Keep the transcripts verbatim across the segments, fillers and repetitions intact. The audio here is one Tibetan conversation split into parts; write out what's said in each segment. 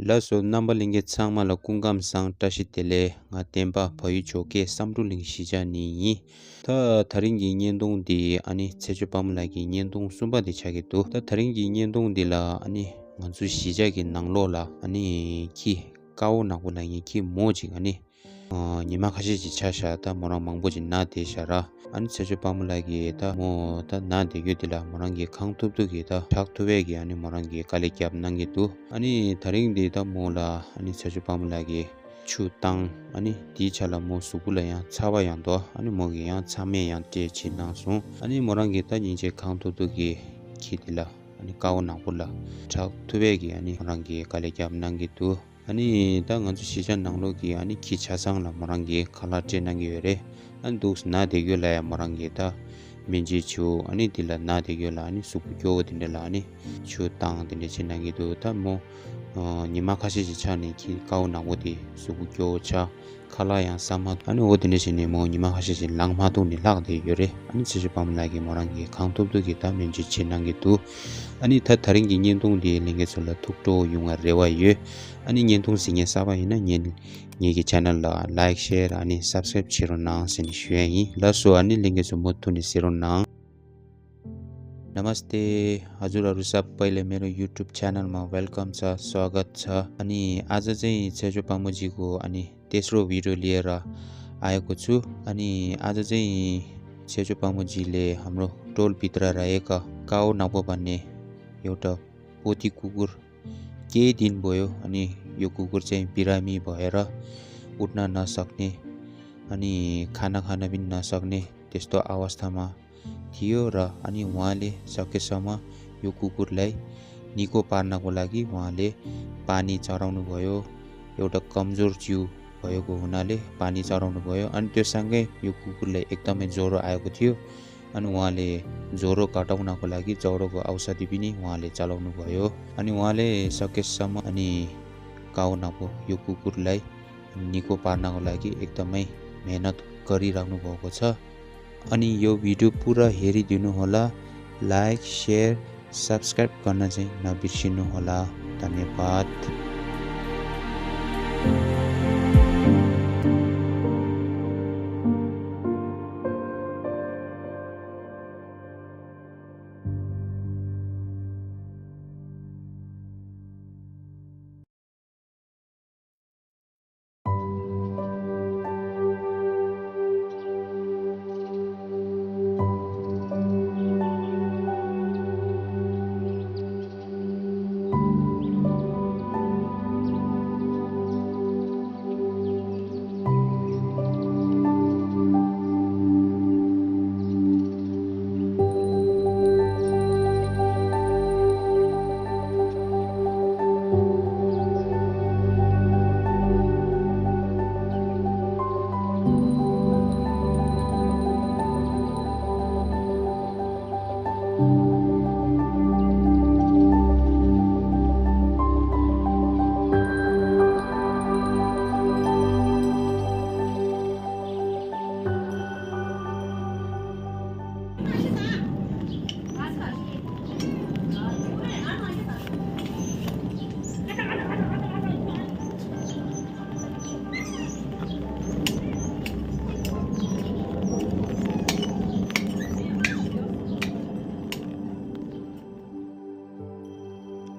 ལགས་སོ། རྣམ་པ་ལྷན་རྒྱས་ཚང་མ་ལ་སྐུ་ཁམས་བཟང་། བཀྲ་ཤིས་བདེ་ལེགས། ང་བསྟན་པ་བལ་ཡུལ་ཇོ་ཁའི་བསམ་འགྲུབ་གླིང་གཞིས་ཆགས་ནས་ཡིན། ད་ད་རིང་གི་བརྙན་ཐུང་འདི་ཨ་ནི་ཚེ་མཆོག་དཔལ་མོ་ལགས་ཀྱི་བརྙན་ཐུང་གསུམ་པ་དེ་ཆགས་ཀྱི་འདུག་ད་ད་རིང་གི་བརྙན་ཐུང་འདི་ལ་ཨ་ནི་ང་ཚོའི་གཞིས་ཆགས་ཀྱི་ནང་ལོགས་ལ་ཨ་ནི་ཁྱི་དཀར་པོ་ནག་པོ་ལབ་མཁན་ཁྱི་མོ་ཅིག་ཨ་ནི་ཨ་ཉི་མ་ཁ་ཤས་ཅིག་ཆགས་ཤག་ད་མོ་རང་མང་པོ་ཅིག་ན་བསྡད་ཤག་ར། ཨ་ནི་ཚེ་མཆོག་དཔལ་མོ་ལགས་ཀྱིས་ད་མོ་ད་ན་བསྡད་ཡོད་དེ་ལ་མོ་རང་གིས་གང་ཐུབ་ཐུབ་ཀྱིས་ད་དྲག་ཐུབ་པའི་གི་ཨ་ནི་མོ་རང་གིས་དཀའ་ལས་རྒྱབ་གནང་གི་འདུག་ཨ་ནི་ད་རིང་འདི་ད་མོ་ལ་ཨ་ནི་ཚེ་མཆོག་དཔལ་མོ་ལགས་ཀྱིས་ཆུ་བཏང་། ཨ་ནི་དེའི་ཆ་ལ་མོ་གཟུགས་པོ་ལ་ཡང་ཚ་བ་ཡང་འདུག་ཨ་ནི་མོ་གིས་ཡང་ཚ་སྨན་ཡང་སྤྲད་བྱེད་གནང་སོང་། ཨ་ནི་མོ་རང་གིས་ད་སྙིང་རྗེ་གང་ཐུབ་ཐུབ་ཀྱིས་ཁྱི་དེ་ལ་ཨ་ནི་དཀར་པོ་ནག་པོ་ལ་དྲག་ཐུབ་པའི་གི་ཨ་ནི་མོ་རང་གིས་དཀའ་ལས་རྒྱབ་གནང་གི་འདུག་ཨ་ནི་ད་ང་ཚོ་གཞིས་ཆགས་ནང་ལོགས་ཀྱི་ཨ་ནི་ཁྱི་ཆ་ཚང་ལ་མོ་རང་གིས་ཁ་ལག་སྤྲད་གནང་གི་ཡོད་རེད། ཨ་ནི་འདུག་ན་བསྡད་ཡོད་ལ་ཡ་མོ་རང་གིས་ད་སྨན་བཅོས་བྱེད། ཨ་ནི་དེ་ལ་ན་བསྡད་ཡོད་ལ་ཨ་ནི་གཟུགས་པོ་སྐྱོ་བོ་དེ་འདྲ་ལ་ཨ་ནི་ཆུ་བཏང་དེ་འདྲ་བྱེད་གནང་གི་འདུག་ད་མོ་ཨ་ཉི་མ་ཁ་ཤས་ཤིག་ཆགས་ནས་ཁྱི་དཀར་པོ་ནག་པོ་དེ་གཟུགས་པོ་སྐྱོ་བོ་ཆགས། ཁ་ལག་ཡང་ཟ་མ། ཨ་ནི་འོ་དེ་འདྲ་བྱས་ནས་མོ་ཉི་མ་ཁ་ཤས་ཤིག་ལངས་མ་ཐུབ་ནས་ལྷག་བསྡད་ཡོད་རེད། ཨ་ནི་ཚེ་མཆོག་དཔལ་མོ་ལགས་ཀྱིས་མོ་རང་གིས་གང་ཐུབ་ཐུབ་ཀྱིས་ད་སྨན་བཅོས་བྱེད་གནང་གི་འདུག་ཨ་ནི་ད་ད་རིང་གི་བརྙན་ཐུང་འདི་ལྷན་རྒྱས་ཚོ་ལ་ཐུགས་སྤྲོ་ཡོང་བའི་རེ་བ་ཡོད། ཨ་ནི་བརྙན་ཐུང་གཟིགས་མཁན་གསར་པ་ཡིན་ན་ངེད་ངེད་ཀྱི་ཆེ་ནལ་ལ་ལའིག་ཤེར་ཨ་ནི་སབ་སི་ཀ་རེབ་བྱེད་རོགས་གནང་ཟེར་ནས་ཞུ་ཡ་ཡིན། ལགས་སོ། ཨ་ནི་ལྷན་རྒྱས་ཚོ་མུ་མཐུད་ནས་གཟིགས་རོགས་གནང་། नमस्ते। हजुरहरू सबैलाई मेरो YouTube च्यानलमा वेलकम छ, स्वागत छ। अनि आज चाहिँ छेजो पामुजीको अनि तेस्रो भिडियो लिएर आएको छु। अनि आज चाहिँ छेजो पामुजीले हाम्रो टोलभित्र रहेका काओ नापो भन्ने एउटा पोथी कुकुर केही दिन भयो। अनि यो कुकुर चाहिँ बिरामी भएर उठ्न नसक्ने, अनि खाना खान पनि नसक्ने त्यस्तो अवस्थामा थियो र अनि उहाँले सकेसम्म यो कुकुरलाई निको पार्नको लागि उहाँले पानी चढाउनुभयो। एउटा कमजोर जिउ भएको हुनाले पानी चढाउनुभयो। अनि त्यो सँगै यो कुकुरलाई एकदमै ज्वरो आएको थियो। अनि उहाँले ज्वरो घटाउनको लागि ज्वरोको औषधि पनि उहाँले चलाउनुभयो। अनि उहाँले सकेसम्म अनि काउनाको यो कुकुरलाई निको पार्नको लागि एकदमै मेहनत गरिराख्नु भएको छ। अनि यो भिडियो पुरा हेरिदिनु होला। लाइक, सेयर, सब्स्क्राइब गर्न चाहिँ नबिर्सिनु होला। धन्यवाद।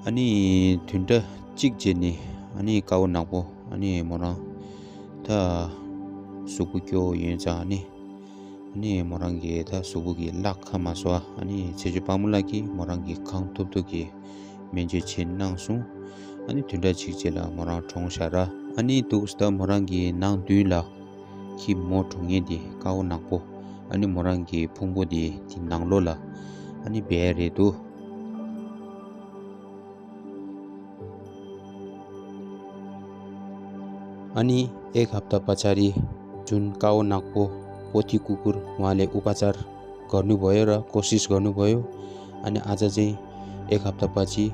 अनि ཐུན་ཏྲ་གཅིག་རྗེས་ནས་ཨ་ནི་དཀར་པོ་ནག་པོ་ཨ་ནི་མོ་རང་ད་གཟུགས་པོ་སྐྱོ་བོ་ཡོད་ཙང་ཨ་ནི་ཨ་ནི་མོ་རང་གིས་ད་གཟུགས་པོ་གི་གླགས་ཁ་མ་སོ། ཨ་ནི་ཚེ་མཆོག་དཔལ་མོ་ལགས་ཀྱིས་མོ་རང་གིས་གང་ཐུབ་ཐུབ་ཀྱིས་སྨན་བཅོས་བྱེད་གནང་སོང་། ཨ་ནི་ཐུན་ཏྲ་གཅིག་རྗེས་ལ་མོ་རང་གྲོངས་ཤག་ར། ཨ་ནི་འདུག་སེ་ད་མོ་རང་གི་ནང་མདུན་ལ་ཁྱི་མོ་གྲོངས་མཁན་དེ་དཀར་པོ་ནག་པོ་ཨ་ནི་མོ་རང་གི་ཕུང་པོ་དེ་དེ་ནང་ལོགས་ལ་ཨ་ནི་སྦས་རེད་འདུག अनि एक हप्ता पछाडि जुन काओ नागपो पोथी कुकुर उहाँले उपचार गर्नुभयो र कोसिस गर्नुभयो। अनि आज चाहिँ एक हप्तापछि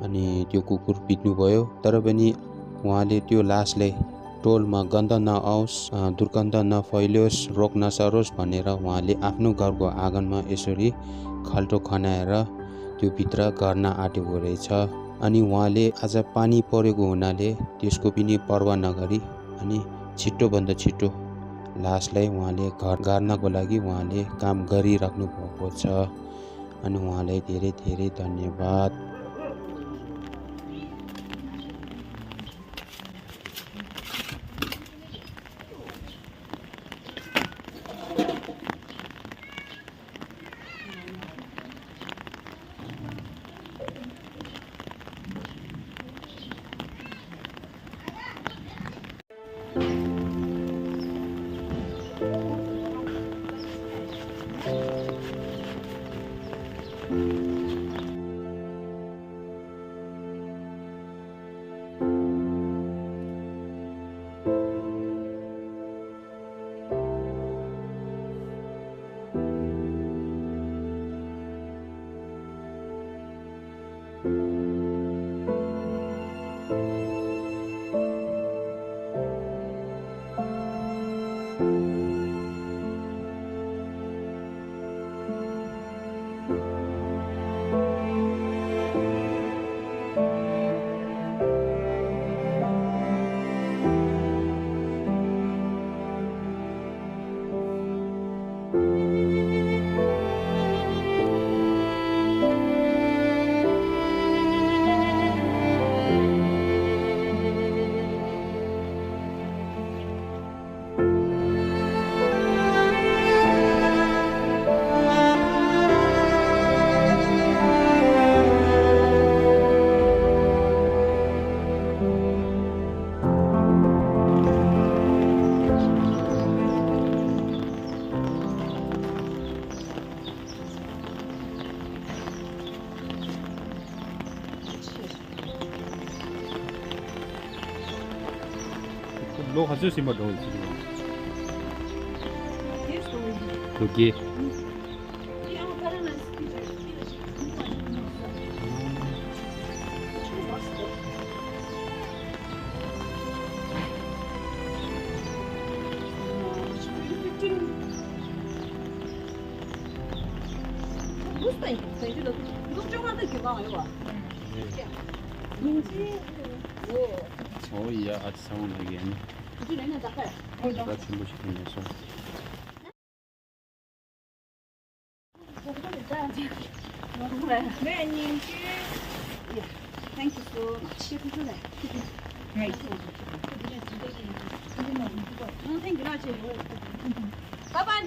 अनि त्यो कुकुर बित्नुभयो। तर पनि उहाँले त्यो लासलाई टोलमा गन्ध नआओस्, अ, दुर्गन्ध नफैलियोस्, रोग नसरोस् भनेर उहाँले आफ्नो घरको आँगनमा यसरी खाल्टो खनाएर त्यो भित्र गाड्न आँटेको रहेछ। अनि उहाँले आज पानी परेको हुनाले त्यसको पनि पर्वाह नगरी अनि छिटोभन्दा छिटो लासलाई उहाँले घर गाड्नको लागि उहाँले काम गरिराख्नु भएको छ। अनि उहाँलाई धेरै धेरै धन्यवाद। ལོ་ག་ཚོད་ཟིན་པ་འགྲོ་ཡི་ཟེར་གྱི་ཡོད། ལོ་བརྒྱད། ཨོ་ཡ། ཨ་ཙི་ཚ་བོ་ལ་ཡན་ནི་ད་ཆེན་པོ་ཞིག་ཡིན་ནས་སོང་། Thank you so much. Thank you. Bye bye.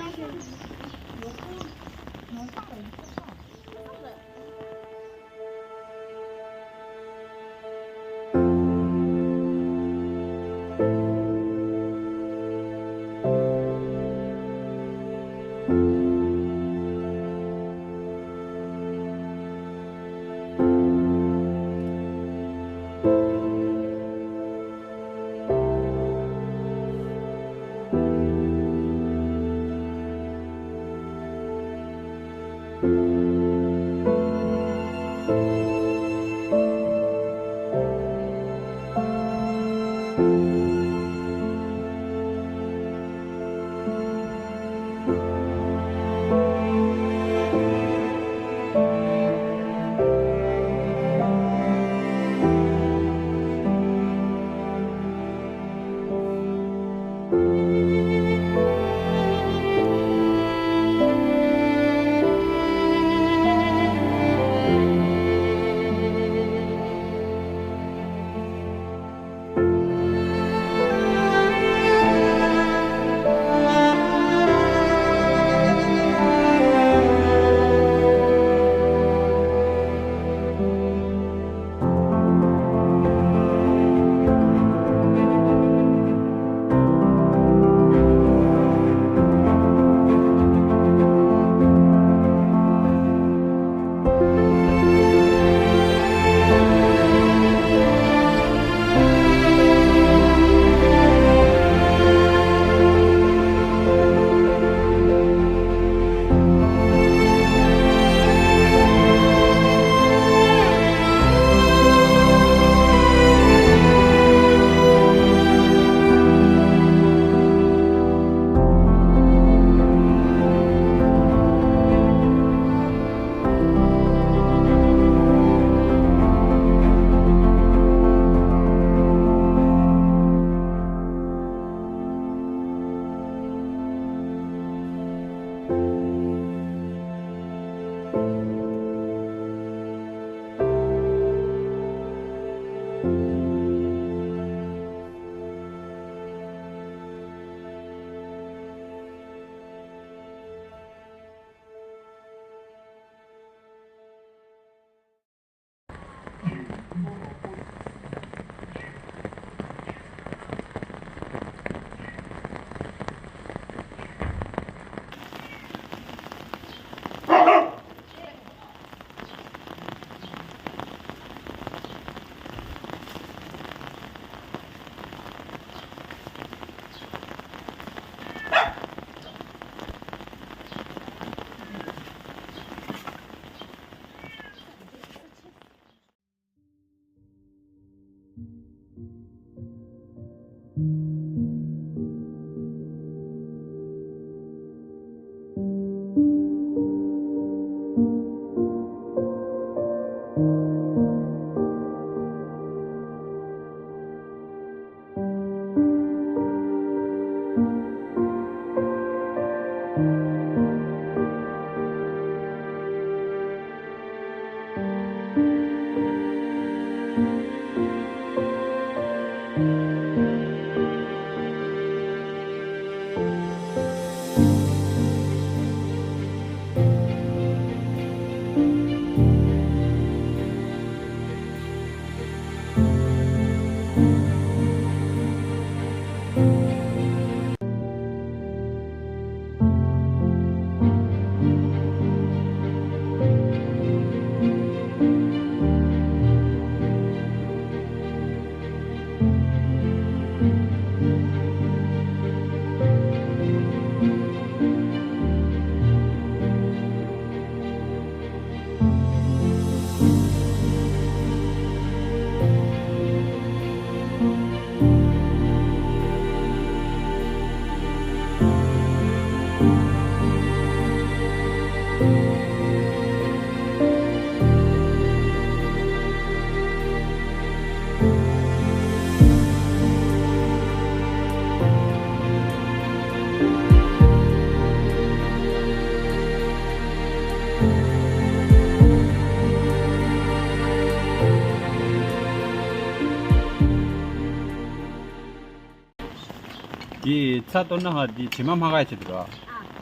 འདི་ཚྭ་གཏོར་ན་ཧ་འདི་དྲི་མ་མ་ཁ་ཡ་ཆེད་དུ་ར།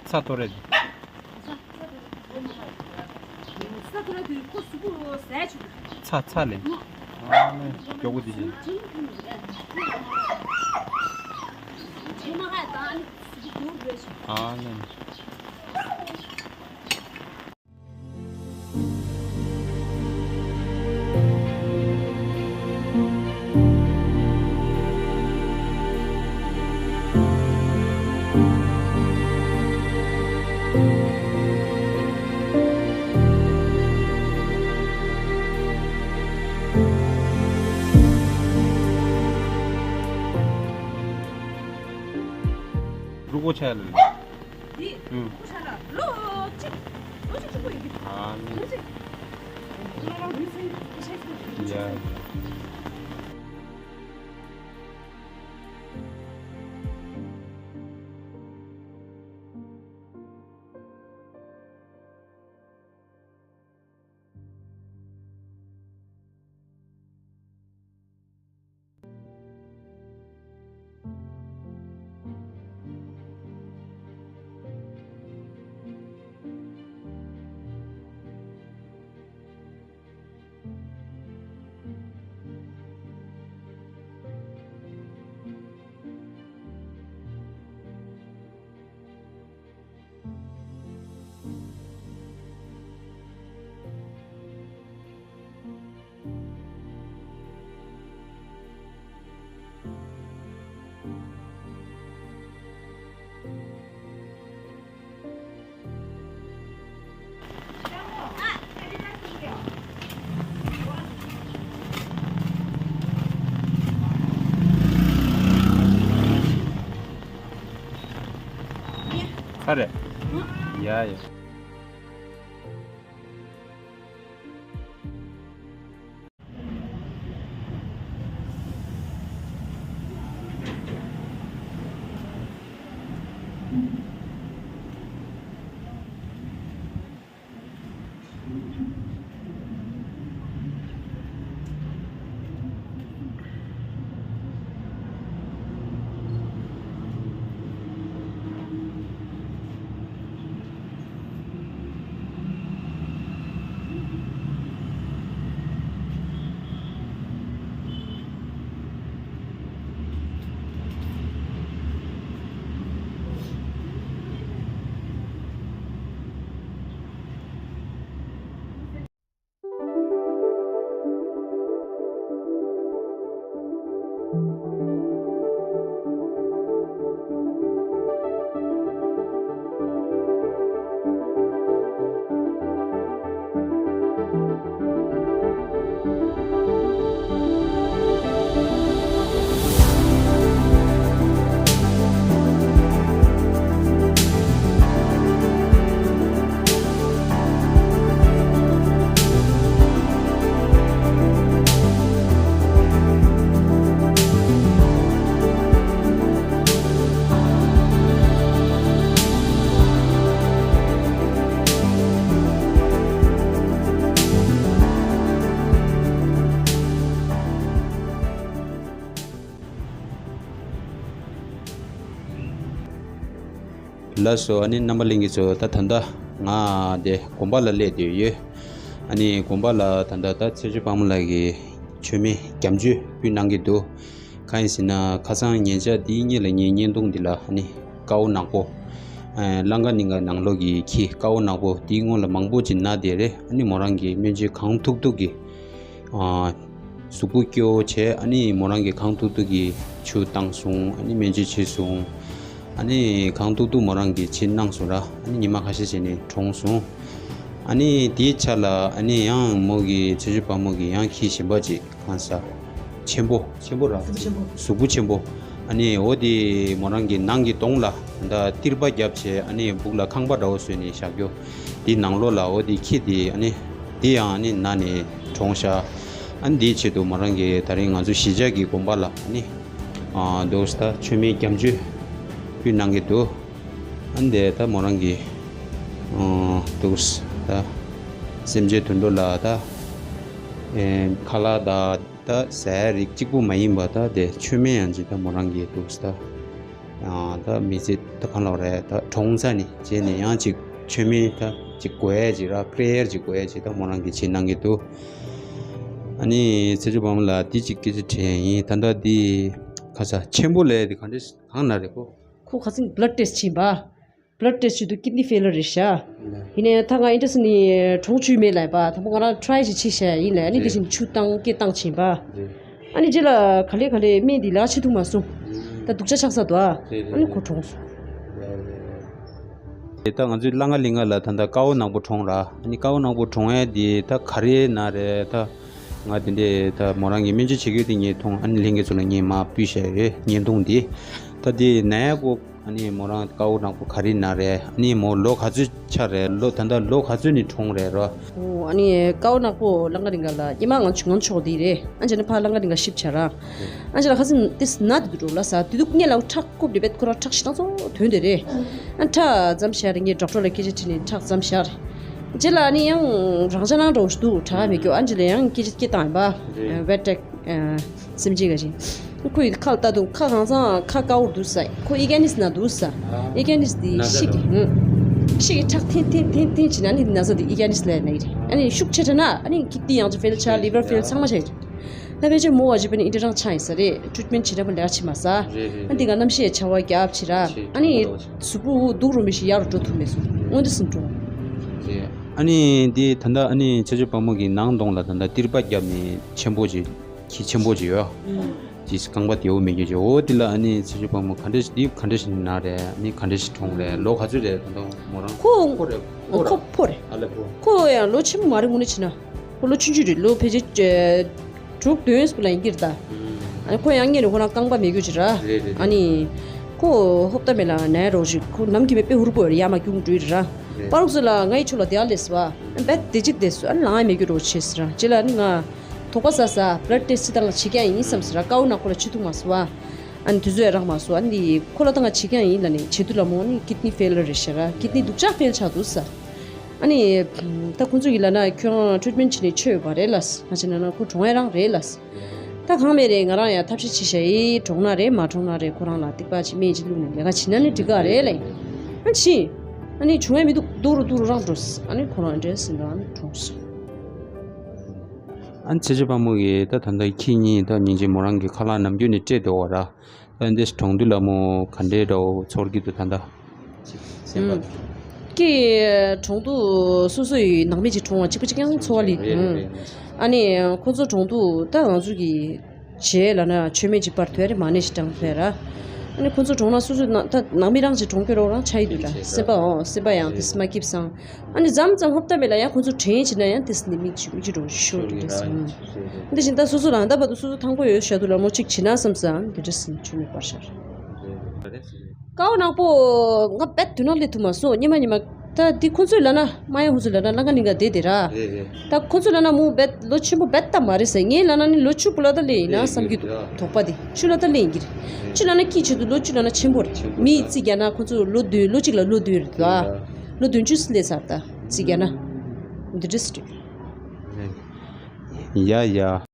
ཚྭ་གཏོར་རེད། ཚྭ་གཏོར་རེད་ཁོ་གཟུགས་པོ་ཟས་ཆུ། ཚྭ་ཚྭ་ལས། ཨ་ནི་མགྱོགས་པོ་འདི་བཞིན། དྲི་མ་ཁ་ཡ་དང་ཨ་ནི་གཟུགས་པོ་རེད། ཨ་ནི། རུ་གོ་ཆ་ལ། འདི། ཨུ། ཁུ་ཤ་ལ་ལོ་གཅིག་ལོ་གཅིག་གཅིག་པོ་ཡིན་གྱི། ཨ་ནི། ལོ་གཅིག་ལོ་གཅིག་ཁུ་ཤ་ཡ། ཁ་རེད། ཡ་ཡ། ལགས་སོ། ཨ་ནི་རྣམ་པ་ལྷན་རྒྱས་ཚོ། ད་ད་ལྟ་ང་དེ་དགོན་པ་ལ་སླེབས་བསྡད་ཡོད། ཨ་ནི་དགོན་པ་ལ་ད་ལྟ་ད་ཚེ་མཆོག་དཔལ་མོ་ལགས་ཀྱིས་མཆོད་མེ་བརྒྱད་ཅུ་ཕུལ་གནང་གི་འདུག་གང་ཡིན་ཟེར་ན་ཁ་སང་ཉེ་ཆར་འདིའི་སྔོན་ལ་ངའི་བརྙན་ཐུང་འདི་ལ་ཨ་ནི་དཀར་པོ་ནག་པོ། ཨ། ལང་ཀ་གླིང་ག་ནང་ལོགས་ཀྱི་ཁྱི་དཀར་པོ་ནག་པོ་འདིའི་སྔོན་ལ་མང་པོ་ཅིག་ན་བསྡད་རེད། ཨ་ནི་མོ་རང་གིས་སྨན་བཅོས་གང་ཐུབ་ཐུབ་ཀྱིས། ཨ། གཟུགས་པོ་སྐྱོ་བོ་བྱས། ཨ་ནི་མོ་རང་གིས་གང་ཐུབ་ཐུབ་ཀྱིས་ཆུ་བཏང་སོང་། ཨ་ནི་སྨན་བཅོས་བྱས་སོང་། ཨ་ནི་གང་ཐུབ་ཐུབ་མོ་རང་གིས་བྱེད་གནང་སོང་ར། ཨ་ནི་ཉི་མ་ཁ་ཤས་བྱས་ནས་གྲོངས་སོང་། ཨ་ནི་དེའི་ཆ་ལ་ཨ་ནི་ཡང་མོ་གི་ཚེ་མཆོག་དཔལ་མོ་གི་ཡང་ཁྱི་གཞན་པ་ཅིག་གང་ཟག་ཆེན་པོ་ཆེན་པོ་ར། གཟུགས་པོ་ཆེན་པོ། གཟུགས་པོ་ཆེན་པོ། ཨ་ནི་འོ་དེ་མོ་རང་གི་ནང་གི་གདོང་ལ་ད་ཏིར་པ་བརྒྱབ་བྱས། ཨ་ནི་སྦུག་ལ་ཁང་པ་འདྲ་བོ་བཟོས་ནས་བཞག་རྒྱུ། དེའི་ནང་ལོགས་ལ་འོ་དེ་ཁྱི་དེ་ཨ་ནི་དེ་ཡང་ཨ་ནི་ན་ནས་གྲོངས་ཤག་ཨ་ནི་དེའི་ཆེད་དུ་མོ་རང་གིས་ད་རིང་ང་ཚོ་གཞིས་ཆགས་ཀྱི་དགོན་པ་ལ་ཨ་ནི་ཨ་འདུག་ད་མཆོད་མེ་བརྒྱད་ཅུ་ཕུལ་གནང་གི་འདུག་ཨ་ནི་དེ་ད་མོ་རང་གིས་ཨ་འདུག་ད་སེམས་ཅན་དུད་འགྲོ་ལ་ད་ཨེ་ཁ་ལག་ད་ད་ཟ་ཡ་རིགས་གཅིག་པུ་མ་ཡིན་པ་ད་དེ་མཆོད་མེ་ཡང་ཅིག་ད་མོ་རང་གིས་འདུག་ད། ཡང་ད་མི་ཚེ་ད་གང་ལབ་རེད། ད་གྲོངས་ཚར་ནས་རྗེས་ནས་ཡང་ཅིག་མཆོད་མེ་ད་ཅིག་དགོས་ཡས་ཅིག་ར། པི་རེ་ཡར་ཅིག་དགོས་ཡས་ཅིག་ད་མོ་རང་གིས་བྱེད་གནང་གི་འདུག། ཨ་ནི་ཚེ་མཆོག་དཔལ་མོ་ལགས་འདི་ཅིག་སྐད་ཆ་དྲིས་ཡིན། ད་ལྟ་འདི་ཁ་ས་ཆེན་པོ་ལས་འདི་ག་འདྲས་གང་ན་རེད་ཁོ། ཁོ་ཁ་སང་blood test་ཕྱིན་པ། blood test་བྱེད་དུས་kidney failure་རེད་ཤག། ཡིན་ནའི་ད་ང་ཨིན་ཏྲ་སི་ནི་གྲོངས་བཅུག་མེད་ལབ་པ། དང་པོ་ང་རང་try་ཞིག་བྱས་ཤག། ཡིན་ལ་ཨ་ནི་དེ་བཞིན་ཆུ་བཏང་སྐད་བཏང་ཕྱིན་པ། ཨ་ནི་རྗེས་ལ་ག་ལེ་ག་ལེ་སྨན་འདི་ལག་ཆེ་ཐུག་མ་སོང་། ད་སྡུག་ཅག་ཆགས་ས་འདུག་ཨ། ཨ་ནི་ཁོ་གྲོངས་སོང་། དེ་ད་ང་ཚོའི་གླང་ག་གླིང་ག་ལ་ད་ལྟ་དཀར་པོ་ནག་པོ་གྲོངས་ར། ཨ་ནི་དཀར་པོ་ནག་པོ་གྲོངས་ཡས་འདི་ད་ག་རེ་ན་རེད་ད། ང་དེ་འདྲས་ད་མོ་རང་གི་སྨན་བཅོས་བྱེད་རྒྱུ་དེ་ངས་མཐོང་། ཨ་ནི་ལྷན་རྒྱས་ཚོ་ལ་ངས་མར་ཕུལ་བཞག་ཡོད་བརྙན་ཐུང་འདི། ད་དེ་ན་ཡ་གོ། ཨ་ནི་མོ་རང་དཀར་པོ་ནག་པོ་ག་རེ་ན་རེད། ཨ་ནི་མོ་ལོ་ག་ཚོད་ཆགས་རེད། ལོ་ད་ལྟ་ལོ་ག་ཚོད་ནས་གྲོངས་རེད་རོ། ཨོ་ཨ་ནི་དཀར་པོ་ནག་པོ་གླང་ག་གླིང་ག་ལ་ཉི་མ་ང་ཚོ་ང་ཚོ་ཕྱོགས་འདི་རེད། ཨ་ཅེ་ན་ཕ་གླང་ག་གླིང་ག་ཤིབ་བྱ་ར། ཨ་ཅེ་ལ་ཁ་སང་དེ་ན་དེ་དུ་འགྲོ་ལ་ས་དེ་དུ་ངས་ལ་ཁྲག་ཁུབ་དེ་བེད་ཁོ་ར་ཁྲག་ཞིག་ཏང་ཚོ་དོན་དེ་རེད། ཨ་ཁྲག་ཙམ་ཤར་ངས་ཌོག་ཊར་ལ་སྐད་ཆ་དྲིས་ནས་ཁྲག་ཙམ་ཤར། རྗེས་ལ་ཨ་ནི་ཡང་རང་ཅག་ནང་འགྲོ་ཞུ་འདུག་དྲག་མི་སྐྱོ། ཨ་ཅེ་ལ་ཡང་སྐད་ཆ་སྐད་བཏང་ཡིན་པ། བེད་ཀྲེག་སེམས་ཅན་ག་ཅིག་ཁོ་ཡི་ཁ་ལ་ལྟ་དུས་ཁ་གང་ཚང་ཁ་དཀར་པོ་འདུག་ས། ཁོ་ཨི་ཀ་ནིས་ན་འདུག་ས། ཨི་ཀ་ནིས་དེ་ཤི་གི་ཧུམ། ཤི་གི་ཁྲག་འཐེན་འཐེན་འཐེན་འཐེན་བྱས་ན་ཨ་ནི་ན་ཚ་དེ་ཨི་ཀ་ནིས་ལ་ན་གི་རེད། ཨ་ནི་ཤུགས་ཆེ་དྲགས་ན་ཨ་ནི་ཀིཌ་ནི་ཡང་ཅིག་ཕེལ་ཆགས། ལི་ཝར་ཕེལ་ཚང་མ་ཆགས་ཀྱི་རེད། ད་ཕལ་ཆེར་མོ་བ་ཅིག་པ་ནི་ཨིན་ཏྲ་རང་ཆགས་ཡིན་ས་རེད། ཊི་རིཊ་མེན་ཊི་བྱེད་ན་པ་ལས་ཀ་བྱེད་མ་ས། རེད་རེད། ཨ་འདི་ག་གནམ་གཤིས་ཆར་པ་རྒྱབ་བྱེད་ར། ཨ་ནི་གཟུགས་པོ་སྡུག་རུ་མི་ཞིག་ཡག་རུ་འགྲོ་ཐུབ་མེད་སོང་། དངོས་འདི་སུ་འགྲོ། རེད། ཨ་ནི་འདི་ད་ལྟ་ཨ་ནི་ཚེ་མཆོག་དཔལ་མོ་གི་ནང་གདོང་ལ་ད་ལྟ་ཏིར་པ་བརྒྱབ་ནས་ཆེན་པོ་ཅིག་ཁྱི་ཆེན་པོ་ཅིག་ཡོད། ཨུམ། ཅིག་རྐང་པ་དེའུ་མེད་རྒྱུ་ཅིག། འོ་འདི་ལ་ཨ་ནི་ཚེ་མཆོག་དཔལ་མོ་ག་འདྲ་ཞིག་འདི་ག་འདྲ་ཞིག་ན་རེད། ཨ་ནི་ག་འདྲ་ཞིག་གྲོངས་རེད། ལོ་ག་ཚོད་རེད་ད་དུང་མོ་རང་ཁོ་ཁོ་རེད། ཁོ་རེད། ཁོ་ཁོ་རེད། ཨ་ལ་ཁོ། ཁོ་ཡང་ལོ་ཆེན་པོ་མ་རེད་དངོས་གནས་བྱས་ན། ཁོ་ལོ་ཆུང་ཆུང་རེད། ལོ་ཕལ་ཆེར་དྲུག་བདུན་སུ་ལ་ཡིན་གྱི་རེད་ད། ཨ་ནི་ཁོ་ཡང་སྔོན་ནས་ཁོ་རང་རྐང་པ་མེད་རྒྱུ་ཅིག་ར། རེད་རེད་རེད། ཨ་ནི་ཁོ་ཧོབ་ཏ་མེད་ལ་ནའི་རོགས་ཤིག་ཁོ་ནམ་གྱི་མེད་པའི་ཧུར་པོ་ཡར་མར་རྒྱུག་འགྲོ་ཡི་ར། རེད། པ་རུག་ཚོ་ལ་ང་ཡི་ཆུ་ལ་དེ་ཨ་ལས་སུ་བ། བད་དེ་གཅིག་དེ་སུ་ཨ་ནི་ལང་ཡ་མེད་རྒྱུ་རོགས་བྱེད་སི་ར། ཅི་ལ་ནི་ང་དོག་པ་ཟ་ས་བླ་ཊེ་སི་ཏང་ལ་བྱེད་ཀྱང་ཡིན་བསམ་སི་ར། ཀའུ་ན་ཁོ་ལ་ཆུ་འཐུང་མ་སུ་བ། ཨ་ནི་དུས་ཚོད་ཡ་རག་མ་སོང་། ཨ་ནི་ཁོ་ལ་ད་ང་བྱེད་ཀྱང་ཡིན་ལ་ནི་བྱེད་དུས་ལ་མོ་ནི་ཀིཌ་ནི་ཕེལ་ཡར་རེད་ཤག་ར། ཀིཌ་ནི་སྡུག་ཅག་ཕེལ་ཆགས་འདུག་ས། ཨ་ནི་ད་ཁོང་ཚོ་གི་ལ་ན་ཁྱོད་རང་ཊི་རིཊ་མེན་ཊི་བྱེད་ནི་ཆོ་ཡོད་པ་རེད་ལ། ང་ཅི་ན་ན་ཁོ་གྲོངས་ཡ་རང་རེད་ལ། ད་གང་མེད་རེད། ང་རང་ཡང་ཐབས་ཤེས་བྱེད་ཤ་ཡི་གྲོངས་ན་རེད་མ་གྲོངས་ན་རེད། ཁོ་རང་ལ་ཏིག་པ་ཅིག་སྨན་ཅིག་བླུགས་ནས་ལས་ཀ་བྱེད་ན་ནི་འགྲིག་ག་རེད་ལ། ཨ་ནི་ཕྱིན། ཨ་ནི་བྱུང་ཡ་མི་འདུག་སྡུག་རུ་སྡུག་རུ་རང་འགྲོ། ཨ་ནི་ཁོ་རང་འདྲེ་ཟིན་རང་གྲོངས་སོང་། ཨ་ནི་ཚེ་མཆོག་དཔལ་མོ་གིས་ད་ད་ལྟ་ཁྱེད་གཉིས་ད་སྙིང་རྗེ་མོ་རང་གི་ཁ་ལག་ནམ་རྒྱུན་ནས་སྤྲད་འདུག་བ་ར། ད་འདི་གྲོངས་དུས་ལ་མོ་ག་འདྲའི་འདྲ་བོ་ཚོར་གྱི་འདུག་ད་ལྟ། སེམས་པ། ཀྱི་གྲོངས་དུས་སོ་སོ་ཡི་ནང་མི་ཅིག་གྲོངས་པ་གཅིག་པ་གཅིག་རྐྱང་ཚོར་བ་ལི། རེད་རེད་རེད། ཨ་ནི་ཁོ་ཚོ་གྲོངས་དུས་ད་ང་ཚོ་གི་བྱས་ལ་ན་མཆོད་མེ་ཅིག་སྤར་ཐུབ་ཡ་རེད་མ་ཎི་ཞིག་བགྲང་ཐུབ་ཡ་ར། ཨ་ནི་ཁོ་ཚོ་གྲོངས་ན་སོ་སོ་ན་ད་ནང་མི་རང་ཅིག་གྲོངས་ཀྱི་རོགས་རང་ཆ་ཡི་འདུག་ད་སེམས་པ་འོ་སེམས་པ་ཡང་དེ་སེམས་མ་སྐྱིད་སང་། ཨ་ནི་མཚམས་མཚམས་ཧོབ་ཏ་མེད་ལ་ཡང་ཁོ་ཚོ་དྲན་བྱེད་ན་ཡང་དེ་སེམས་ནི་མིག་ཆུ་མིག་ཆུ་འགྲོ་ཤོར་གི་འདུག་སེམས། འདི་བཞིན་ད་སོ་སོ་ལ་ད་བར་དུ་སོ་སོ་ཐང་པོ་ཡོད་ཤ་དུ་ལ་མོ་གཅིག་བྱེད་ན་བསམ་སང་འདི་འདྲ་སེམས་ཆུ་མིག་པར་ཤར། ཀའོ་ནག་པོ་ང་བད་དུ་ནང་ལས་ཐུབ་མ་སོང་ཉི་མ་ཉི་མ། ད་འདི་ཁོ་ཚོས་ལ་ན་མ་ཡང་ཁོ་ཚོས་ལ་ན་ལ་ང་ནི་ང་བསྡད་དེ་ར། རེད་རེད། ད་ཁོ་ཚོ་ལ་ན་མོ་བད་ལོ་ཆེན་པོ་བད་ད་མ་རེད་ཟེར། ངས་ལ་ན་ནི་ལོ་ཆུ་པོ་ལ་ད་ལེ་ཡིན་ན་བསམ་གྱི་འདུག་དོགས་པ་དེ་ཆུ་ལ་ད་ལེ་ཡིན་གྱི་རེད། ཆུ་ལ་ན་སྐྱིད་ཆེད་དུ་ལོ་ཆུ་ལ་ན་ཆེན་པོ་རེད། མི་རྩིས་རྒྱག་ན་ཁོ་ཚོ་ལོ་བདུན་ལོ་གཅིག་ལ་ལོ་བདུན་རེད་ད། ལོ་བདུན་ཅུ་སླེབས་ཚར་ད་རྩིས་རྒྱག་ན། འདི་འདྲ་སི་ཡ་ཡ།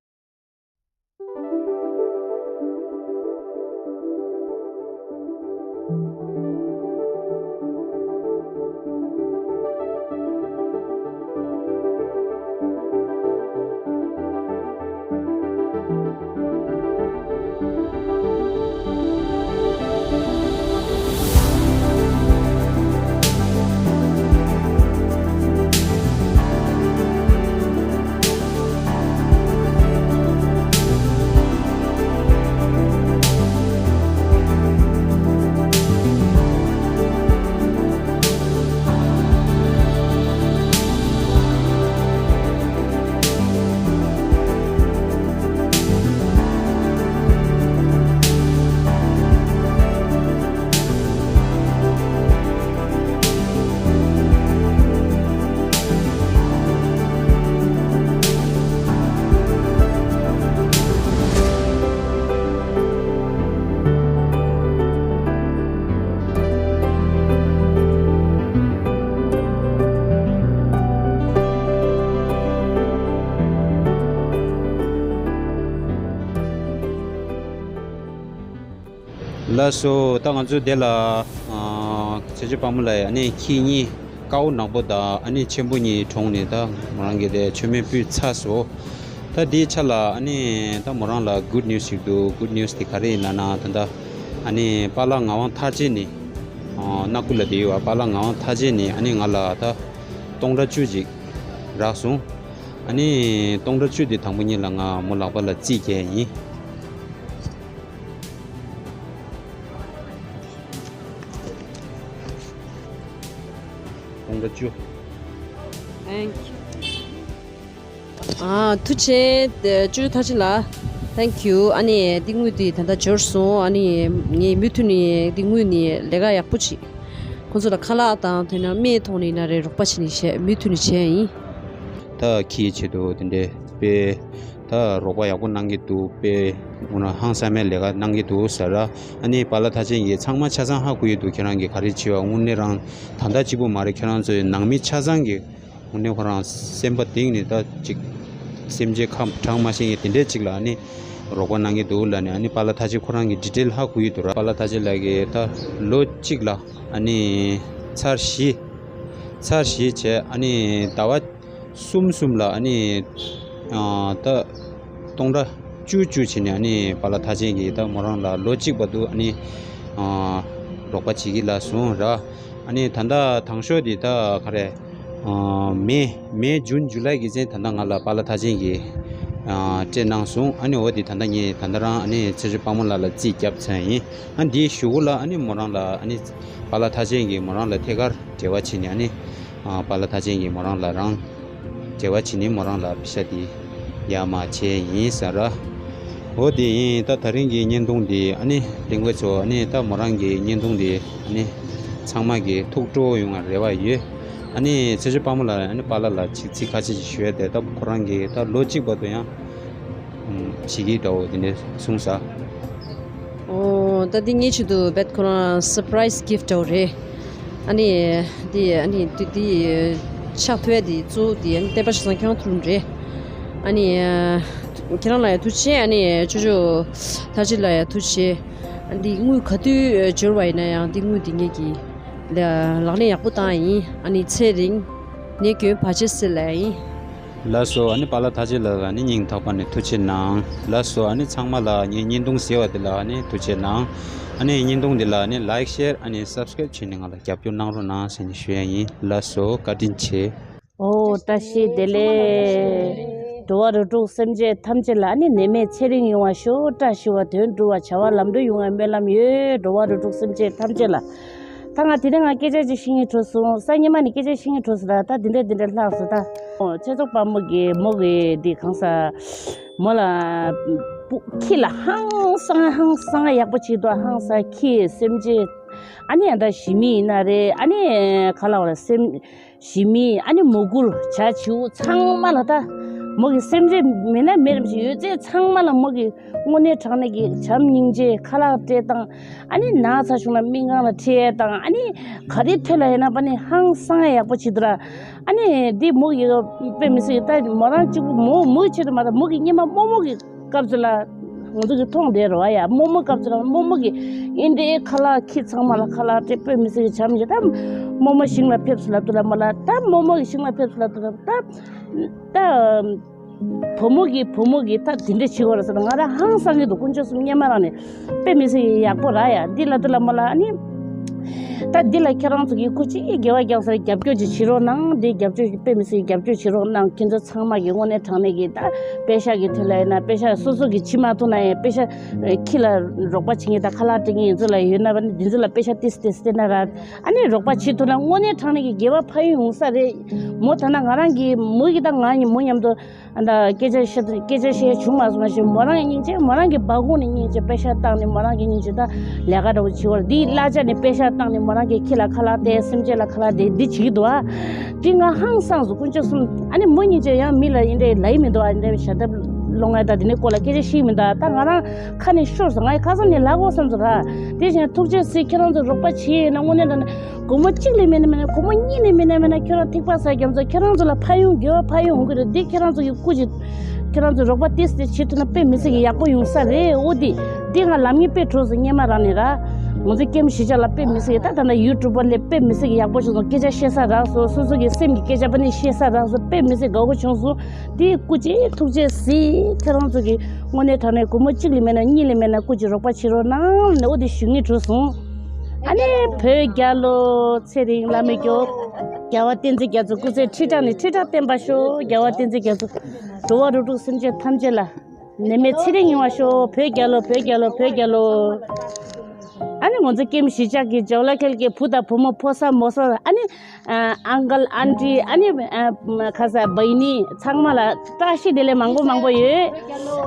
ལགས་སོ། ད་ང་ཚོ་དེ་ལ་ཨ་ཚེ་ཆུ་དཔལ་མོ་ལ་ཨ་ནི་ཁྱི་གཉིས་དཀར་པོ་ནག་པོ་དང་ཨ་ནི་ཆེན་པོ་གཉིས་གྲོངས་ནས། ད་མོ་རང་གིས་དེ་མཆོད་མེ་ཕུལ་ཚར་སོང་། ད་དེའི་ཆ་ལ་ཨ་ནི་ད་མོ་རང་ལ་གུཌ་ནིའུ་སི་ཞིག་འདུག་གུཌ་ནིའུ་སི་དེ་ག་རེ་ཡིན་ན་ན། ད་ད་ཨ་ནི་པཱ་ལགས་ངག་དབང་མཐར་ཕྱིན་ནས། ཨ་སྣ་ཁུག་ལ་བསྡད་ཡོད་པ། པཱ་ལགས་ངག་དབང་མཐར་ཕྱིན་ནས་ཨ་ནི་ང་ལ་ད་སྟོང་ཕྲག་བཅུ་ཅིག་རག་སོང་། ཨ་ནི་སྟོང་ཕྲག་བཅུ་དེ་དང་པོ་ཉིད་ལ་ང་མོ་ལག་པ་ལ་རྩིས་རྒྱག་ཡིན། སྟོང་ཕྲག་བཅུ། Thank you. ཨ་ཐུགས་རྗེ་ཆེ། ཅོ་ཅོ་ཐར་ཕྱིན་ལགས། Thank you. ཨ་ནི་འདི་དངུལ་འདི་ད་ལྟ་འབྱོར་སོང་། ཨ་ནི་ངས་མུ་མཐུད་ནས་འདི་དངུལ་ནི་ལས་ཀ་ཡག་པོ་བྱེད། ཁོང་ཚོ་ལ་ཁ་ལག་དང་དེ་ནས་སྨན་ཐོག་ནས་ཡིན་ན་རེད། རོགས་པ་བྱེད་ནས་བྱས། མུ་མཐུད་ནས་བྱས་ཡིན། ད་ཁྱིའི་ཆེད་དུ་དེ་འདྲའི་དཔེ་ད་རོགས་པ་ཡག་པོ་གནང་གི་འདུག་དཔེ་འོ་ན་ཧང་སངས་མའི་ལས་ཀ་གནང་གི་འདུག་ཟེར་ར། ཨ་ནི་པཱ་ལགས་མཐར་ཕྱིན་གྱིས་ཚང་མ་ཆ་ཚང་ཧ་གོ་ཡི་འདུག་ཁྱེད་རང་གིས་ག་རེ་བྱས་པ་དངོས་གནས་རང་ད་ལྟ་གཅིག་པུ་མ་རེད། ཁྱེད་རང་ཚོའི་ནང་མི་ཆ་ཚང་གིས་དངོས་གནས་ཁོ་རང་སེམས་པ་གཏིང་ནས་ད་ཅིག་སེམས་ཅན་ཁམས་གྲངས་མ་ཤེས་མཁན་དེ་འདྲས་ཅིག་ལ་ཨ་ནི་རོགས་པ་གནང་གི་འདུག་ལབ་ནས། ཨ་ནི་པཱ་ལགས་མཐར་ཕྱིན་ཁོ་རང་གིས་ཌི་ཊེལ་ཧ་གོ་ཡི་འདུག་ར། པཱ་ལགས་མཐར་ཕྱིན་ལགས་ཀྱིས་ད་ལོ་གཅིག་ལ་ཨ་ནི་ཚར་བཞི་ཚར་བཞི་བྱས། ཨ་ནི་ཟླ་བ་གསུམ་གསུམ་ལ་ཨ་ནི་ཨ་ད་སྟོང་ཕྲག་བཅུ་བཅུ་བྱས་ནས་ཨ་ནི་པཱ་ལགས་མཐར་ཕྱིན་གྱིས་ད་མོ་རང་ལ་ལོ་གཅིག་བར་དུ་ཨ་ནི་ཨ་རོགས་པ་བྱེད་ཀྱི་ལ་སོང་ར། ཨ་ནི་ད་ལྟ་དང་ཤོས་དེ་ད་ག་རེ་ཨ་མེ་མེ་ཇུན་ཇུ་ལའི་གི་ཚེ་ད་ལྟ་ང་ལ་པཱ་ལགས་མཐར་ཕྱིན་གྱིས་ཨ་སྤྲད་གནང་སོང་། ཨ་ནི་འོ་དེ་ད་ལྟ་ངས་ད་ལྟ་རང་ཨ་ནི་ཚེ་ཆུ་དཔལ་མོ་ལགས་ལ་རྩིས་བརྒྱབ་ཚར་ཡིན། ཨ་འདིའི་གཞུག་གུ་ལ་ཨ་ནི་མོ་རང་ལ་ཨ་ནི་པཱ་ལགས་མཐར་ཕྱིན་གྱིས་མོ་རང་ལ་ཐད་ཀར་འབྲེལ་བ་བྱས་ནས་ཨ་ནི་ཨ་པཱ་ལགས་མཐར་ཕྱིན་གྱིས་མོ་རང་ལ་རང་འབྲེལ་བ་བྱས་ནས་མོ་རང་ལ་པེ་ཤ་དེ་ཡར་མར་བྱས་ཡིན་ཟེར་ར། འོ་དེ་ཡིན། ད་ད་རིང་གི་བརྙན་ཐུང་འདི་ཨ་ནི་གླེང་བའི་ཚོ་ཨ་ནི་ད་མོ་རང་གི་བརྙན་ཐུང་འདི་ཨ་ནི་ཚང་མ་གི་ཐུགས་སྤྲོ་ཡོང་བའི་རེ་བ་ཡོད། ཨ་ནི་ཚེ་ཆུ་དཔལ་མོ་ལགས་ཨ་ནི་པཱ་ལགས་ལ་ཅིག་ཚིག་ཁ་ཤས་ཅིག་ཞུ་ཡ་དེ། ད་ཁོ་རང་གིས་ད་ལོ་གཅིག་བར་དུ་ཡང་ཨུམ་བྱེད་ཀྱི་འདྲ་བོ་དེ་འདྲ་གསུངས་ས། ཨོ་ད་འདི་ངའི་ཆེད་དུ་རྦད་ཁོ་རང་སར་པ་རའི་སི་གིཕ་ཊི་འདྲ་བོ་རེད། ཨ་ནི་འདི་ཨ་ནི་འདི་འདི་ཕྱག་ཐུ་ཡ་འདི་གཙོ་བོ་འདི་ཨ་ནི་བསྟན་པ་ཆ་ཚང་ཁྱེད་རང་ཐུགས་རུམ་རེད། ཨ་ནི་ཁྱེད་རང་ལ་ཡང་ཐུགས་རྗེ་ཆེ། ཨ་ནི་ཅོ་ཅོ་ཐར་ཕྱིན་ལ་ཡང་ཐུགས་རྗེ་ཆེ། འདི་དངུལ་ག་དུས་འབྱོར་བ་ཡིན་ན་ཡང་འདི་དངུལ་འདི་ངེད་ཀྱིས་ལག་ལེན་ཡག་པོ་བཏང་ཡིན། ཨ་ནི་ཚེ་རིང་ནད་སྐྱོན་བར་ཆད་སེལ་ལ་ཡིན། ལགས་སོ། ཨ་ནི་པཱ་ལགས་མཐར་ཕྱིན་ལགས་ལ་ཨ་ནི་སྙིང་ཐག་པ་ནས་ཐུགས་རྗེ་ཆེ་གནང་། ལགས་སོ། ཨ་ནི་ཚང་མ་ལ་ངའི་བརྙན་ཐུང་གཟིགས་པ་དེ་ལ་ཨ་ནི་ཐུགས་རྗེ་ཆེ་གནང་། ཨ་ནི་བརྙན་ཐུང་འདི་ལ་ཨ་ནི་ལའིཀ་ཤེར་ཨ་ནི་སབ་སི་ཀ་རེབ་བྱས་ནས་ང་ལ་རྒྱབ་སྐྱོར་གནང་རོགས་གནང་ཟེར་ནས་ཞུ་ཡ་ཡིན། ལགས་སོ། བཀའ་དྲིན་ཆེ། ཨོ་བཀྲ་ཤིས་བདེ་ལེགས། འགྲོ་བ་རིགས་དྲུག་སེམས་ཅན་ཐམས་ཅད་ལ་ཨ་ནི་ནད་མེད་ཚེ་རིང་ཡོང་བ་ཤོག་བཀྲ་ཤིས་པ་དོན་འགྲུབ་པ་བྱ་བ་ལམ་འགྲོ་ཡོང་བའི་སྨོན་ལམ་ཡོད། འགྲོ་བ་རིགས་དྲུག་སེམས་ཅན་ཐམས་ཅད་ལ། ད་ང་དེ་རིང་ང་སྐད་ཆ་ཅིག་བཤད་སྙིང་བྲོ་སོང་། སང་ཉིན་མ་ནས་སྐད་ཆ་བཤད་སྙིང་བྲོ་སོང་། ད་ད་འདི་འདྲ་འདི་འདྲ་ལྷག་སོང་ད། ཨོ་ཚེ་ཆུ་དཔལ་མོ་གི་མོ་གི་འདི་གང་ས། མོ་ལ་པུ་ཁྱི་ལ་ཧང་སང་ཧང་སང་ཡག་པོ་བྱེད་དོ། ཧང་སང་ཁྱི་སེམས་ཅན། ཨ་ནི་ཨ་ད་ཞི་མི་ཡིན་ན་རེད། ཨ་ནི་ག་ལ་བ་ལ་སེམས། ཞི་མི་ཨ་ནི་མོ་གུར་བྱ་བྱིའུ་ཚང་མ་ལ་ད། མོ་གི་སེམས་ཅན་མེད་ན་མེད་རམ་ཞིག་ཡོད་ཚད་ཚང་མ་ལ་མོ་གི་དངོས་གནས་དྲང་གནས་ཀྱི་བྱམས་སྙིང་རྗེ་ཁ་ལག་སྤྲད་སྟངས། ཨ་ནི་ན་ཚ་བྱུང་ན་སྨན་ཁང་ལ་ཁྲིད་སྟངས། ཨ་ནི་ག་རེ་ཐོན་ལ་ཡིན་ན་པ་ནི་ཧང་སང་ཡག་པོ་བྱེད་འདུག་ར། ཨ་ནི་འདི་མོ་གི་དཔེ་མི་སྲིད་ད་མོ་རང་གཅིག་པུ་མོ་མོའི་ཆེད་དུ་མ་རེད། མོ་གི་སྙེ་མ་རྨོ་མོ་གི་སྐབས་སུ་ལ་ང་ཚོ་གི་མཐོང་བསྡད་རོགས་ཡ། རྨོ་མོ་སྐབས་སུ་ལ་རྨོ་མོ་གི་ཨིན་འདྲའི་ཁ་ལག་ཁྱི་ཚང་མ་ལ་ཁ་ལག་སྤྲད་དཔེ་མི་སྲིད་ཀྱི་བྱམས་ཀྱི་ད་རྨོ་མོ་ཞིང་ལ་ཕེབས་སུ་ལབ་དུ་ལ་མོ་ལ་ད་རྨོ་མོ་གི་ཞིང་ལ་ཕེབས་སུ་ལབ་དུ་ལ་ད་ད་བུ་མོ་གི་བུ་མོ་གི་ད་དེ་འདྲ་བྱེད་དགོས་རེད་ཟེར་ན་ང་རང་ཧང་སང་གི་འདུག་དཀོན་མཆོག་གསུམ་སྙེ་མ་རང་ནས་དཔེ་མི་སྲིད་ཀྱི་ཡག་པོ་ར་ཡ། འདི་ལ་དུ་ལ་མོ་ལ་ཨ་ནི། ད་འདི་ལ་ཁྱེད་རང་ཚོ་གིས་སྐུ་མཁྱེན་དགེ་བ་རྒྱག་སར་རྒྱབ་སྐྱོར་ཅིག་བྱེད་རོགས་གནང་། འདི་རྒྱབ་སྐྱོར་དཔེ་མི་སྲིད་རྒྱབ་སྐྱོར་བྱེད་རོགས་གནང་། ཁྱེད་ཚོ་ཚང་མ་གི་དངོས་གནས་དྲང་གནས་ཀྱི་ད་པེ་ཤ་གི་དོན་ལ་ཡིན་ན་པེ་ཤ་སོ་སོ་གི་བྱེད་མ་ཐུབ་ན་ཡང་པེ་ཤ་ཁྱི་ལ་རོགས་པ་བྱེད་མཁན་ད་ཁ་ལག་སྤྲད་མཁན་ཡིན་ཚོ་ལ་ཡོད་ན་བ་ནི་འདི་ཚོ་ལ་པེ་ཤ་ཏིས་ཏིས་སྟེར་ན་ར་ཨ་ནི་རོགས་པ་བྱེད་ཐུབ་ན་དངོས་གནས་དྲང་གནས་ཀྱི་དགེ་བ་ཕན་ཡོན་ཡོང་ས་རེད། མོ་ད་ན་ང་རང་གི་མོ་གི་ད་ང་མོ་མཉམ་དུ། ཨ་ད་སྐད་ཆ་བཤད་སྐད་ཆ་བཤད་བྱུང་མ་སོང་མ་ཤེས། མོ་རང་གི་སྙིང་རྗེ་མོ་རང་གི་སྦ་ཁུང་ནས་སྙིང་རྗེ་པེ་ཤ་བཏང་ནས་མོ་རང་གི་སྙིང་རྗེ་ད་ལས་ཀ་འདྲ་བོ་བྱེད་བར་འདིའི་གླ་ཆ་ནས་པེ་ཤ་བཏང་ནས་མོ་རང་གི་ཁྱི་ལ་ཁ་ལག་སྟེར་སེམས་ཅན་ལ་ཁ་ལག་སྟེར་འདི་བྱེད་ཀྱི་འདུག་ཨ། འདི་ང་ཧང་སངས་སོང་དཀོན་མཆོག་གསུམ། ཨ་ནི་མོ་སྙིང་རྗེ་ཡང་མི་ལ་ཡིན་འདྲ་ལ་ཡི་མི་འདུག་ཨ། འདྲ་བའི་ཞལ་འདེབས་སློང་ང་ད་འདི་ནས་སྐོར་ལ་སྐད་ཆ་ཤེས་མི་འདུག་ཨ། ད་ང་རང་ཁ་ནས་ཤོར་སོང་། ང་ཡི་ཁ་སང་ནས་ལབ་དགོས་བསམ་སོང་ར། དེ་བཞིན་ཐུགས་རྗེ་གཟིགས་ཁྱེད་རང་ཚོ་རོགས་པ་བྱེད་ཡིན་ན་དངོས་གནས་དྲང་གནས། སྒོར་མོ་གཅིག་ལས་མེད་ན་མེད་ན་སྒོར་མོ་གཉིས་ལས་མེད་ན་མེད་ན་ཁྱོད་རང་ཐིགས་པ་ཟ་རྒྱམ་ཚོ་ཁྱེད་རང་ཚོ་ལ་ཕན་ཡོན་དགེ་བ་ཕན་ཡོན་འོང་གི་རེད། འདི་ཁྱེད་རང་ཚོ་གི་སྐུ་མཁྱེན་ཁྱེད་རང་ཚོ་རོགས་པ་ཏིས་ཏིས་བྱེད་ཐུབ་ན་དཔེ་མི་སྲིད་ཀྱི་ཡག་པོ་ཡོང་ས་རེད། འོ་འདི་ དེ་ང་ལམ་ངན་དཔེ་གྲོགས་སུ་སྙེ་མ་རག་ནས་ར། ང་ཚོ་ཀེམ་གཞིས་ཆགས་ལ་དཔེ་མི་སྲིད་ད་ད་ན་ཡུ་ཊུབ་པར་ལས་དཔེ་མི་སྲིད་ཡག་པོ་བྱུང་སོང་། སྐད་ཆ་བཤད་ས་རག་སོང་། སོ་སོ་གི་སེམས་ཀྱི་སྐད་ཆ་པ་ནི་བཤད་ས་རག་སོང་། དཔེ་མི་སྲིད་དགའ་པོ་བྱུང་སོང་། དེ་སྐུ་མཁྱེན་ཐུགས་རྗེ་གཟིགས། ཁྱེད་རང་ཚོ་གི་དངོས་གནས་དྲང་གནས་སྒོར་མོ་གཅིག་ལས་མེད་ན་གཉིས་ལས་མེད་ན་སྐུ་མཁྱེན་རོགས་པ་བྱེད་རོགས་གནང་ནས་འོ་དེ་ཞུ་ངེས་གྲོགས་སོང་། ཨ་ནི་བོད་རྒྱལ་ལོ་ཚེ་རིང་བླ་མའི་སྐྱོབ། རྒྱལ་བ་བསྟན་འཛིན་རྒྱ་མཚོ་སྐུ་ཚེ་ཁྲི་ཕྲག་ནས་ཁྲི་ཕྲག་བརྟན་པར་ཤོག་རྒྱལ་བ་བསྟན་འཛིན་རྒྱ་མཚོ་འགྲོ་བ་རིགས་དྲུག་སེམས་ཅན་ཐམས་ཅད་ལ། ནད་མེད་ཚེ་རིང་ཡོང་བ་ཤོག་བོད་རྒྱལ་ལོ། བོད་རྒྱལ་ལོ། བོད་རྒྱལ་ལོ། ཨ་ནི་ང་ཚོ་ཀེམ་གཞིས་ཆགས་ཀྱི་ཇོ་ལ་ཁེལ་གྱི་བུ་དང་བུ་མོ་ཕོ་གསར་མོ་གསར་ཨ་ནི་ཨ་ཨང་ཀལ་ཨན་ཊི་ཨ་ནི་ཨ་ཁ་ས་བྷའི་ནི་ཚང་མ་ལ་བཀྲ་ཤིས་བདེ་ལེགས་མང་པོ་མང་པོ་ཡོད།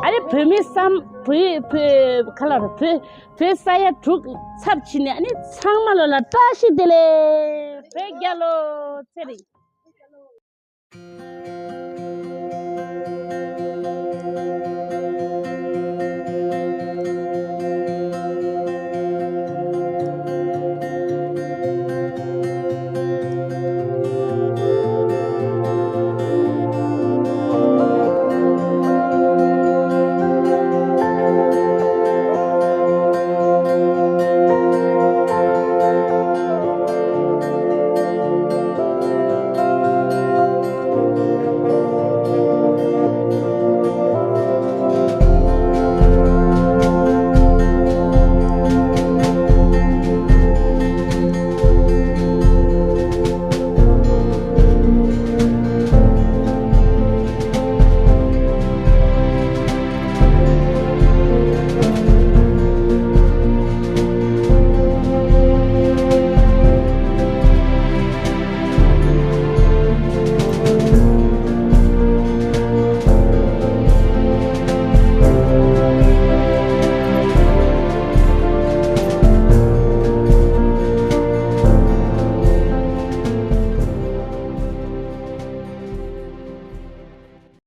ཨ་ནི་བོད་མི་བསམ་བོད་བོད་ཁ་ལ་བོད་བོད་ས་ཡ་དྲུག་ཚབ་བྱས་ནས་ཨ་ནི་ཚང་མ་ལོ་ལ་བཀྲ་ཤིས་བདེ་ལེགས། བོད་རྒྱལ་ལོ། ཚེ་རིང་།